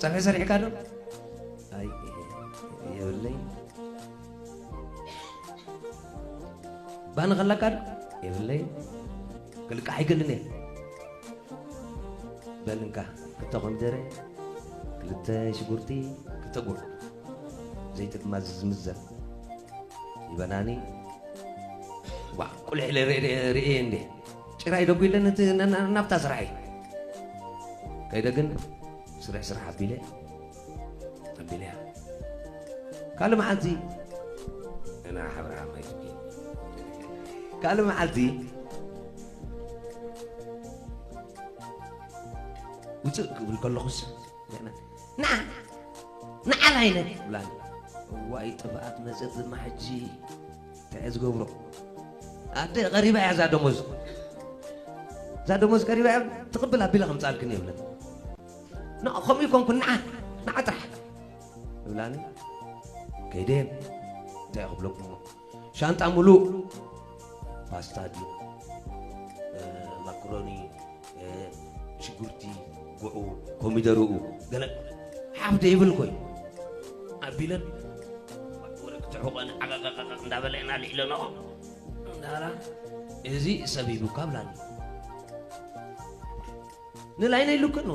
ጸብሒ ሰሪሕካ ዶ? ኣይ፣ የብለይ። ባኒ ከለካ ዶ? የብለይ። ክልቃሕ ኣይክእልን እየ። በል እንካ፣ ክልተ ኮሚደረ፣ ክልተ ሽጉርቲ፣ ክልተ ጉዕ። ዘይቲ ድማ ዝምዘን ይበናኒ። ዋ፣ ቁልሕ ኢለ ርእ-፣ ርእ-፣ ርእ እንዴ። ጭራይ ደጉ ኢለ ነቲ ና-፣ ና-፣ ናብታ ስራሐይ። ከይደ ግን ስርሕ ስራሕ ኣቢለ፣ ኣቢለያ። ካልእ መዓልቲ፣ እና ሓብርሃም ኣይትብሊ። ካልእ መዓልቲ፣ ውፅእ ክብል ከለኹስ፣ ንዓ፣ ንዓ ላይነ፣ ብላኒ። እዋይ ጥፍኣት መፀት ድማ ሕጂ፣ እንታይ እየ ዝገብሮ? ኣደ ቀሪባ እያ እዛ ደሞዝ። እዛ ደሞዝ ቀሪባ እያ፣ ትቕብል ኣቢለ ከምፃልክን የብለን። ኖ፣ ከምኡ ይኮንኩ፣ ንዓ፣ ንዓ ጥራሕ። ይብላኒ። ከይደ፣ እንታይ ክብለኩም እሞ? ሻንጣ ሙሉእ ፓስታ ድዩ? እ፣ ማክሮኒ፣ እ፣ ሽጉርቲ፣ ጉዑ፣ ኮሚደርኡ፣ ገለ ሓፍ ደይብል ኮይ። ኣቢለን፣ ወረ ክትሕቆን ዓቃቃቃ እንዳበለ ኢና ልዒለንኦ። እንዳበላ፣ እዚ ሰብ ሂቡካ ብላኒ። ንላይነ ኢሉክን፣